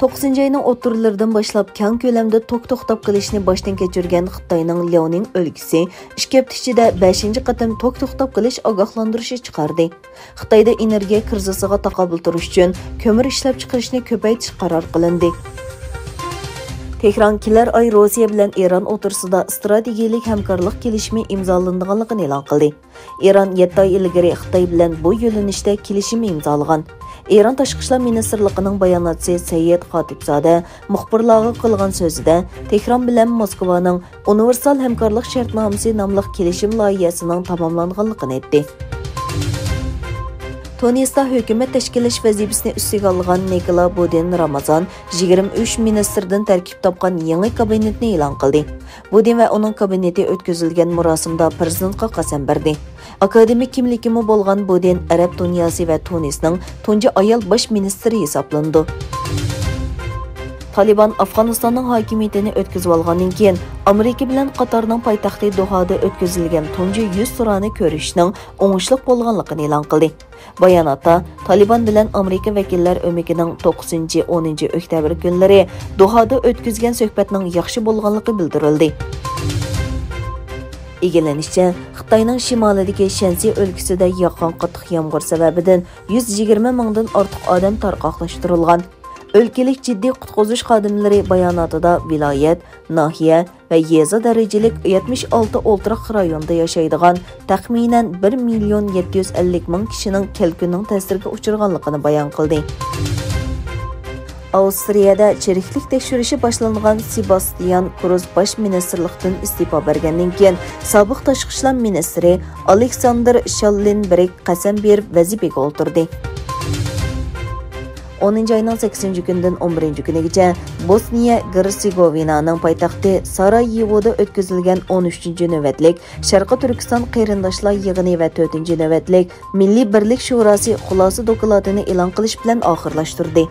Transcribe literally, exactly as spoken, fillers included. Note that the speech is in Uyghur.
توققۇزىنچى ئاينىڭ ئوتتۇرىلىرىدىن باشلاپ كەڭ كۆلەمدە توك توختاپ قېلىشنى باشتىن كەچۈرگەن خىتاينىڭ لياۋنىڭ ئۆلكىسى ئىككى ھەپتە ئىچىدە بەشىنچى قېتىم توك توختاپ قېلىش ئاگاھلاندۇرۇشى چىقاردى. خىتايدا ئېنېرگىيە كىرىزىسىغا تاقابىل تۇرۇش ئۈچۈن كۆمۈر ئىشلەپچىقىرىشنى كۆپەيتىش قارار قىلىندى. تېھران كېلەر ئاي روسىيە بىلەن ئىران ئوتتۇرىسىدا ئىستراتېگىيەلىك ھەمكارلىق كېلىشىمى ئىمزالىنىدىغانلىقىنى ئېلان قىلدى. ئىران يەتتە ئاي ئىلگىرى خىتاي بىلەن بۇ يۆنىلىشتە كېلىشىم ئىمزالىغان. ئىران تاشقى ئىشلار مىنىستىرلىقىنىڭ باياناتچىسى سەييىد خاتىپزادە مۇخبىرلارغا قىلغان سۆزىدە، تېھران بىلەن موسكۋانىڭ ئۇنىۋېرسال ھەمكارلىق شەرتنامىسى ناملىق كېلىشىم لايىھەسىنىڭ تاماملانغانلىقىنى ئېيتتى. تۇنىستا ھۆكۈمەت تەشكىللەش ۋەزىپىسىنى ئۈستىگە ئالغان نىكولا بۇدىن رامازان يىگىرمە ئۈچ مىنىستىردىن تەركىب تاپقان يېڭى كابىنېتنى ئېلان قىلدى. بۇدىن ۋە ئۇنىڭ كابىنېتى ئۆتكۈزۈلگەن مۇراسىمدا پىرېزىدېنتقا قەسەم بەردى. ئاكادېمىك كىملىكىمۇ بولغان بۇدىن ئەرەب دۇنياسى ۋە تۇنىسنىڭ تۇنجى ئايال باش مىنىستىرى ھېسابلىنىدۇ. تالىبان ئافغانىستاننىڭ ھاكىمىيىتىنى ئۆتكۈزۈۋالغاندىن كېيىن، ئامېرىكا بىلەن قاتارنىڭ پايتەختى دوھادا ئۆتكۈزۈلگەن تۇنجى يۈزتۇرانە كۆرۈشۈشنىڭ ئوڭۇشلۇق بولغانلىقىنى ئېلان قىلدى. باياناتتا تالىبان بىلەن ئامېرىكا ۋەكىللەر ئۆمىكىنىڭ توققۇزىنچى، ئونىنچى ئۆكتەبىر كۈنلىرى دوھادا ئۆتكۈزگەن سۆھبەتنىڭ ياخشى بولغانلىقى بىلدۈرۈلدى. ئىگىلىنىشىچە، خىتاينىڭ شىمالىدىكى شەنسى ئۆلكىسىدە ياغقان قاتتىق يامغۇر سەۋەبىدىن يۈز يىگىرمە مىڭدىن ئارتۇق ئادەم تارقاقلاشتۇرۇلغان. ئۆلكىلىك جىددىي قۇتقۇزۇش خادىملىرى باياناتىدا ۋىلايەت، ناھىيە ۋە يېزا دەرىجىلىك يەتمىش ئالتە ئولتۇراق رايوندا ياشايدىغان تەخمىنەن بىر مىليون يەتتە يۈز ئەللىك مىڭ كىشىنىڭ كەلكۈننىڭ تەسىرىگە ئۇچرىغانلىقىنى بايان قىلدى. ئاۋسترىيەدە چىرىكلىك تەكشۈرۈشى باشلانغان سېباستىيان كروز باش مىنىستىرلىقتىن ئىستېپا بەرگەندىن كېيىن، سابىق تاشقى ئىشلار مىنىستىرى ئالېكساندېر شاللېنبېرگ قەسەم بېرىپ ۋەزىپىگە ئولتۇردى. ئونىنچى ئاينىڭ سەككىزىنچى كۈنىدىن ئون بىرىنچى كۈنىگىچە بوسنىيە گېرتسېگوۋىنانىڭ پايتەختى سارايېۋودا ئۆتكۈزۈلگەن ئون ئۈچىنچى نۆۋەتلىك شەرقىي تۈركىستان قېرىنداشلار يىغىنى ۋە تۆتىنچى نۆۋەتلىك مىللىي بىرلىك شوراسى خۇلاسە دوكلاتىنى ئېلان قىلىش بىلەن ئاخىرلاشتۇردى.